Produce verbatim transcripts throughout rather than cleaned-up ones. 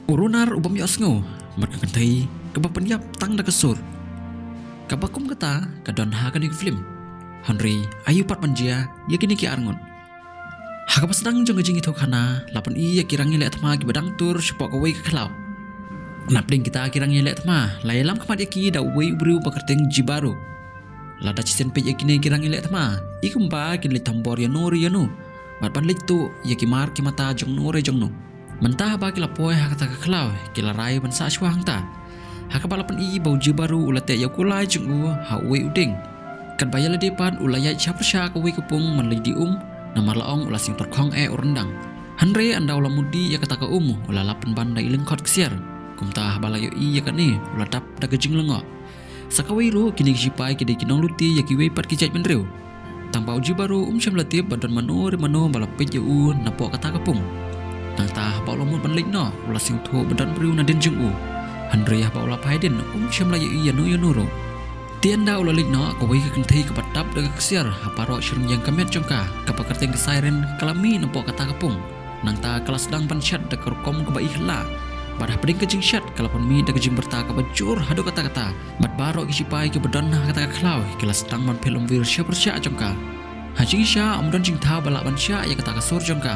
U runar u bym ïohsngew, bad ka kynthei kaba pynïap tang da ka sur. Kaba kum kata ka don ha kane ka film. Hynrei aïu pat ban jia ïa kine ki arngut? Ha kaba sdang jong ka jingïathuhkhana la pyni ïa ki rangïaleh thma kiba dang tur shapoh kawei ka khlaw. Napdeng kita ki rangïaleh thma la ïalam khmat ïa ki da uwei u briew ba kyrteng Jibaro. Lada shisien peit ïa kine ki rangïaleh thma, i kumba kin leit thombor ïano re ïano, bad ban leit tuh ïa ki mar ki mata jongno re jongno. Mynta haba ki la poi ha kata ka khlaw, ki la rai ban sah shuwa hangta. Ha kaba la pyni ba u Jibaro u la teh ïa u kulai jong u ha uwei u dieng. Katba ïa lade pat u la ïaid sha pyrshah kawei ka pung ban leit die um, namar la ong u la sngewtyrkhong eh u ryndang. Hynrei ynda u la mut die ïa kata ka um, u la lap pynban da i lyngkhot ksiar. Kumta haba la ïohi ïa kane, u la dap da ka jinglyngngoh. Sa kawei ruh kine ki shipai ki dei ki nongluti ïa kiwei pat ki jaitbynriew. Tangba u Jibaro um shym la tip ba don mano re mano ba la peit ïa u napoh kata ka pung. Nangta haba u la mut ban leit noh, u la sngewthuh ba don briew nadien jong u. Hynrei haba u la phai dien um shym la ïohi ïano ïano ruh. Te ynda u la leit noh, kawei ka kynthei kaba dap da ka ksiar ha baroh shi rynïeng ka met jong ka, kaba kyrteng ka Siren, ka la mih napoh kata ka pung. Nangta ka la sdang ban shet da ka rukom kaba i khyllah. Bad hapdeng ka jingshet ka la pynmih da ka jingbyrta kaba jur haduh katta katta. Bad baroh ki shipai kiba don ha kata ka khlaw ki la sdang ban phet lymwir sha pyrshah jong ka. Ha jingshisha ym don jingthaw ba lah ban shah ïa kata ka sur jong ka.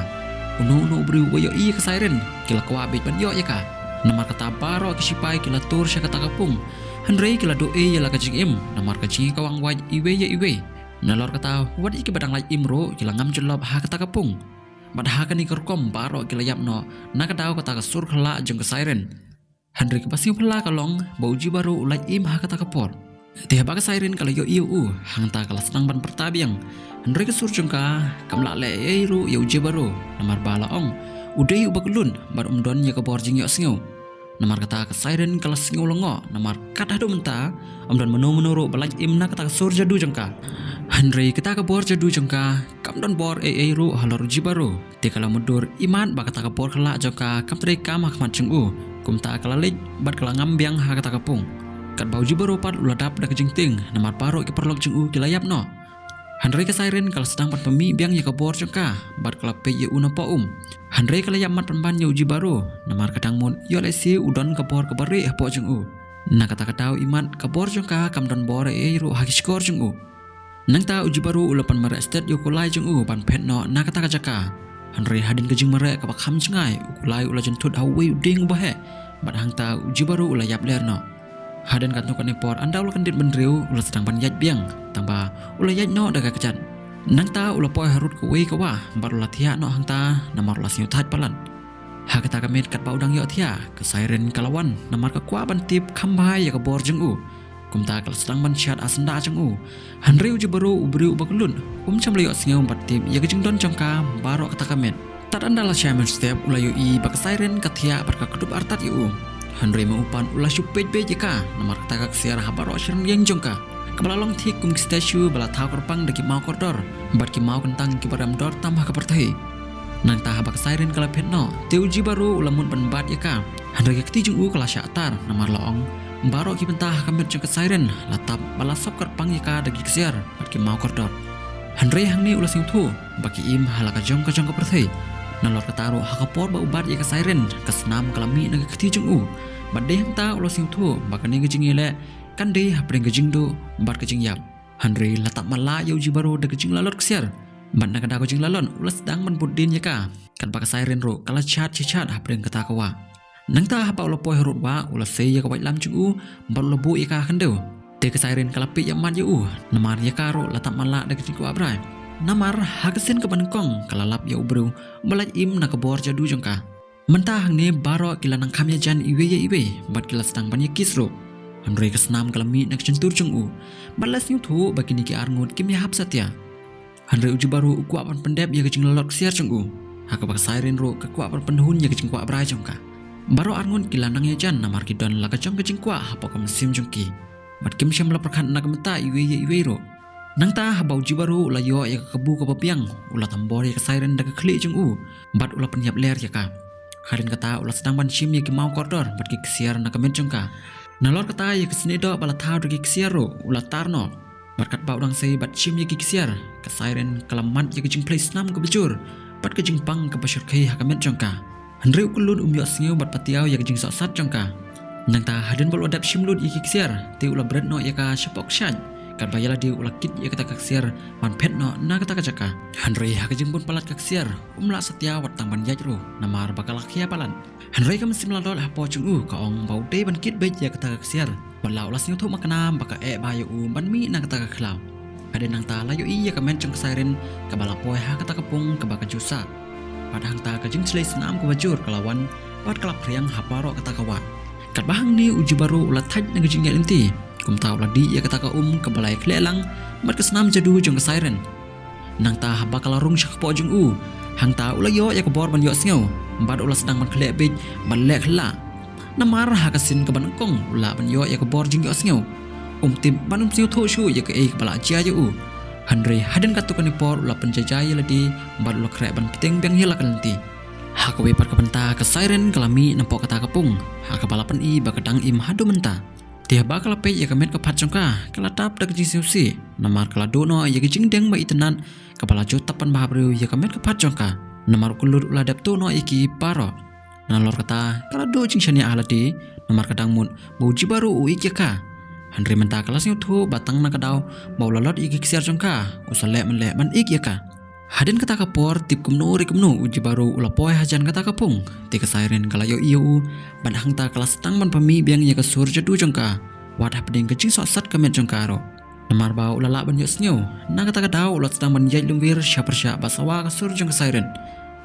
Uno uno u briew uba ïohi ïa ka Siren ki la kwah beit ban ïoh ïa ka. Namar kata baroh ki shipai ki la tur sha kata ka pung. Hynrei ki la duh ei ïa la ka jingim namar ka jingïakawang wait iwei ïa iwei. Nalor kata wat ïa kiba dang lait im ruh ki la ngam jyllop ha kata ka pung. Bad ha kane ka rukom baroh ki la ïap noh na ka daw kata ka sur khyllah jong ka Siren. Hynrei kaba sngewphylla ka long ba u Jibaro u lait im ha kata ka por. Te haba ka Siren ka la ïohi ïa u, hangta ka la sdang ban pyrta biang. Hynrei ka sur jong ka kam lah leh ei ei ruh ïa u Jibaro, namar ba la ong u dei uba kylluid bad um don ïa ka bor jingïohsngew. Namar kata ka Siren ka la sngew lyngngoh, namar kat haduh mynta ym don mano mano ruh ba lait im na kata ka sur jadu jong ka. Hynrei kata ka bor jadu jong ka kam don bor ei ei ruh halor u Jibaro. Te ka la mutdur imat ba kata ka bor khyllah jong ka kam treikam ha khmat jong u. Kumta ka la leit bad ka la ngam biang ha kata ka pung. Katba u Jibaro pat u la dap da ka jingtieng namar baroh ki paralok jong u ki la ïap noh. Hynrei ka Siren ka la sdang ban pynmih biang ïa ka bor jong ka bad ka la peit ïa u napoh um. Hynrei ka la ïap mat pynban ïa u Jibaro namar ka dang mut ïoh lehse u don ka bor kaba rieh hapoh jong u. Na kata ka daw imat ka bor jong ka kam don bor ei ei ruh ha ki shkor jong u. Nangta u Jibaro u la pynmareh stet ïa u kulai jong u ban phet noh na kata ka jaka. Hynrei hadien ka jingmareh kaba kham jngai u kulai u la jynthut ha uwei u dieng uba heh. Bad hangta u Jibaro u la ïap ler noh. Hadien katno katne por ynda u la kyndit bynriew u la sdang ban ïaid biang. Tangba u la ïaid noh da ka kjat. Nangta u la poi harud kawei ka wah bad u la thiah noh hangta namar u la sngewthait palat. Ha kata ka miet katba u dang ïohthiah ka Siren ka la wan namar ka kwah ban tip kham bha ïa ka bor jong u. Kumta ka la sdang ban shad ha syndah jong u. Hynrei u Jibaro u briew uba kylluid um shym la ïohsngew bad tip ïa ka jingdon jong ka baroh kata ka miet. Tad ynda la shai mynstep u la ïohi ba ka Siren ka thiah bad ka kdup artat ïa u. Hynrei ma u pat u la shu peit beit ïa ka namar kata ka ksiar ha baroh shi rynïeng jong ka. Kaba la long thik kum ki statue ba la thaw kyrpang da ki maw kordor bad ki maw kyntang kiba rem dor tam ha ka pyrthei. Nangta haba ka Siren ka la phet noh te u Jibaro u la mut ban bat ïa ka. Hynrei ka kti jong u ka la shah tar namar la ong baroh ki bynta ha ka met jong ka Siren la tap bad la sop kyrpang ïa ka da ki ksiar bad ki maw kordor. Hynrei hangne u la sngewthuh ba ki im ha la ka jong ka jong ka pyrthei. Nalor kata ruh ha ka por ba u bat ïa ka Siren ka snam ka la mih na ka kti jong u. Bad dei hangta u la sngewthuh ba kane ka jingïaleh kan dei hapdeng ka jingduh bad ka jingïap. Hynrei la tap matlah ïa u Jibaro da ka jinglalot ksiar. Bad na ka daw ka jinglalot u la sdang ban bud dien ïa ka. Katba ka Siren ruh ka la shad shi shad hapdeng kata ka wah. Nangta haba u la poi harud wah u la sei ïa ka waitlam jong u bad u la buh ïa ka ha khyndew. Te ka Siren ka la peit ïa mat ïa u namar ïa ka ruh la tap matlah da ka jingkwah brai. Namar ha ka sien kaba nyngkong ka la lap ïa u briew ba lait im na ka bor jadu jong ka. Mynta hangne baroh ki la nang kham ïajan iwei ïa iwei bad ki la sdang ban ïa kiss ruh. Hynrei ka snam ka la mih na ka shyntur jong u bad la sngewthuh ba kine ki arngut kim ïahap satia. Hynrei u Jibaro u kwah ban pyndep ïa ka jinglalot ksiar jong u. Ha kaba ka Siren ruh ka kwah ban pynhun ïa ka jingkwah brai jong ka. Baroh arngut ki la nang ïajan namar ki don la ka jong ka jingkwah hapoh ka mynsiem jong ki. Bad kim shym la pyrkhat na ka bynta iwei ïa iwei ruh. Nangta haba u Jibaro u la ïoh ïa ka kabu kaba biang u la thombor ïa ka Siren da ka khlieh jong u bad u la pynïap ler ïa ka. Hadien kata u la sdang ban shim ïa ki maw kordor bad ki ksiar na ka met jong ka. Nalor kata ïa ka snieh doh ba la thaw da ki ksiar ruh u la tar noh. Bad katba u dang sei bad shim ïa ki ksiar ka Siren ka la mad ïa ka jingphlei snam kaba jur bad ka jingpang kaba shyrkhei ha ka met jong ka. Hynrei u kyllut um ïohsngew bad patiaw ïa ka jingsohsat jong ka. Nangta hadien ba u la dep shim lut ïa ki ksiar, te u la bret noh ïa ka shapoh kshaid. Katba ïa lade u la kit ïa kata ka ksiar ban phet noh na kata ka jaka. Hynrei ha ka jingbun palat ka ksiar, um lah satia wat tang ban ïaid ruh, namar ba ka la khia palat. Hynrei ka mynsiem lalot hapoh jong u ka ong ba u dei ban kit beit ïa kata ka ksiar. Bad la u la sngewthuh makna ba ka eh bha ïa u ban mih na kata ka khlaw. Hadien nangta la ïohi ïa ka met jong ka Siren kaba la poi ha kata ka pung kaba ka ju sah. Bad hangta ka jingshlei snam kaba jur ka la wan bad ka la phriang ha baroh kata ka wah. Katba hangne u Jibaro u la thait na ka jingïaid lynti. Kumta u la dih ïa kata ka um kaba la ïakhleh lang bad ka snam jadu jong ka Siren. Nangta haba ka la rung sha kpoh jong u, hangta u la ïoh ïa ka bor ban ïohsngew bad u la sdang ban khleh beit bad leh khleh. Namar ha ka sien kaba nyngkong u lah ban ïoh ïa ka bor jingïohsngew. Um tip bad um sngewthuh shuh ïa kaei kaba la jia ïa u. Hynrei hadien katto katne por u la pynjajai ïa lade bad u la khreh ban bteng biang ïa la ka lynti. Ha kawei pat ka bynta ka Siren ka la mih napoh kata ka pung, ha kaba la pyni ba ka dang im haduh mynta. Te haba ka la peit ïa ka met ka phad jong ka, ka la dap da ka jingsngewsih. Namar ka la duh noh ïa ka jingdeng ba itynnad kaba la ju tap ban bhabriew ïa ka met ka phad jong ka. Namar u kyllut u la dep tuh noh ïa ki baroh. Nalor kata ka la duh jingshaniah ha lade, namar ka dang mut ba u Jibaro u ïeit ïa ka. Hynrei mynta ka la sngewthuh ba tang na ka daw ba u la lot ïa ki ksiar jong ka, u sa leh mynleh ban ïeit ïa ka. Hadien kata ka por, tip kumno re kumno u Jibaro u la poi hajan kata ka pung. Te ka Siren ka la ïohi ïa u bad hangta ka la sdang ban pynmih biang ïa ka sur jadu jong ka. Wat hapdeng ka jingsohsat ka met jong ka ruh. Namar ba u la lah ban ïohsngew, na kata ka daw u la sdang ban ïaid lynwiar sha pyrshah ba sawa ka sur jong ka Siren.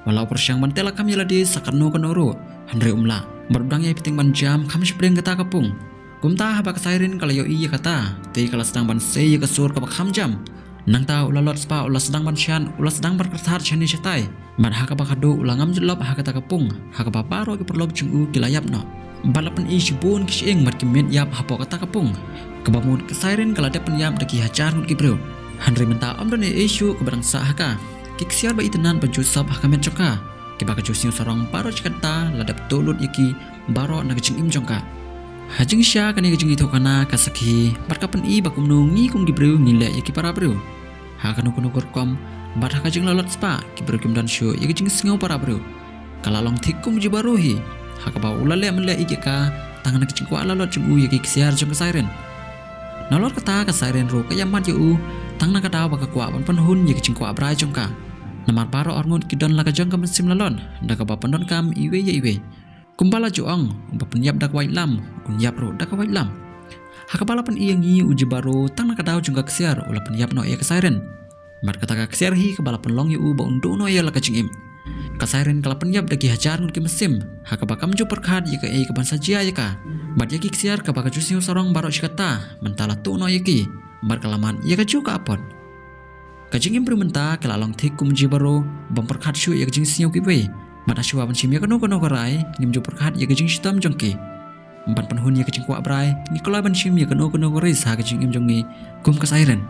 Wat la u pyrshang ban teh lakam ïa lade sa kano kano ruh, hynrei um lah. Bad u dang ïai bteng ban jam kham shapdeng kata ka pung. Kumta haba ka Siren ka la ïohi ïa kata, te ka la sdang ban sei ïa ka sur kaba kham jam. Nangta u la lot spah, u la sdang ban shad, u la sdang ban kyrthat shane shatai. Bad ha kaba khadduh u la ngam jyllop ha kata ka pung, ha kaba baroh ki paralok jong u ki la ïap noh. Bad la pyni shibun ki shyieng bad ki met ïap hapoh kata ka pung. Kaba mut ka Siren ka la dep pynïap da ki hajar ngut ki briew. Hynrei mynta ym don ei ei shuh kaba dang sah ha ka. Ki ksiar ba itynnad ba ju sop ha ka met jong ka, kiba ka ju sngew sarong baroh shi katta la dep tuh lut ïa ki baroh na ka jingim jong ka. Ha jingshisha kane ka jingïathuhkhana ka sakhi bad ka pyni ba kumno ngi kum ki briew ngi leh ïa ki para briew. Ha kano kano ka rukom bad ha ka jinglalot spah, ki briew kim don shuh ïa ka jingsngew para briew. Ka la long thik kum u Jibaro hi, ha kaba u la leh mynleh ïeit ïa ka tang na ka jingkwah lalot jong u ïa ki ksiar jong ka Siren. Nalor kata ka Siren ruh ka ïamat ïa u tang na ka daw ba ka kwah ban pynhun ïa ka jingkwah brai jong ka. Namar baroh arngut ki don la ka jong ka mynsiem lalot, da kaba pyndonkam iwei ïa iwei. Kumba la ju ong, uba pynïap da ka waitlam, un ïap ruh da ka waitlam. Ha kaba la pyni ïa ngi u Jibaro tang na ka daw jong ka ksiar u la pynïap noh ïa ka Siren. Bad kata ka ksiar hi kaba la pynlong ïa u ba un duh noh ïa la ka jingim. Ka Siren ka la pynïap da ki hajar ngut ki mynsiem, ha kaba kam ju pyrkhat ïa kaei kaban sa jia ïa ka. Bad ïa ki ksiar kaba ka ju sngew sarong baroh shi katta, mynta la tuh noh ïa ki. Bad ka la mad ïa ka ju ka apot. Ka jingim briew mynta ka la long thik kum u Jibaro, bym pyrkhat shuh ïa ka jingsngew kiwei. Bad hashwa ban shim ïa kano kano ka rai, ngim ju pyrkhat ïa ka jingshitom jong ki. Ban pynhun ïa ka jingkwah brai, ngi kloi ban shim ïa kano kano ka risk ha ka jingim jong ngi kum ka Siren.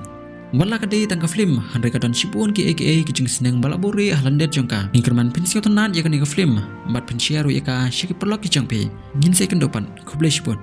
Wat la ka dei tang ka film, hynrei ka don shibun kiei kiei ki jingsneng ba la buhrieh ha lyndet jong ka. Ngi kyrmen phin sngewtynnad ïa kane ka film bad phin share ruh ïa ka sha ki paralok ki jong phi. Ngin sa ïakynduh pat, khublei shibun.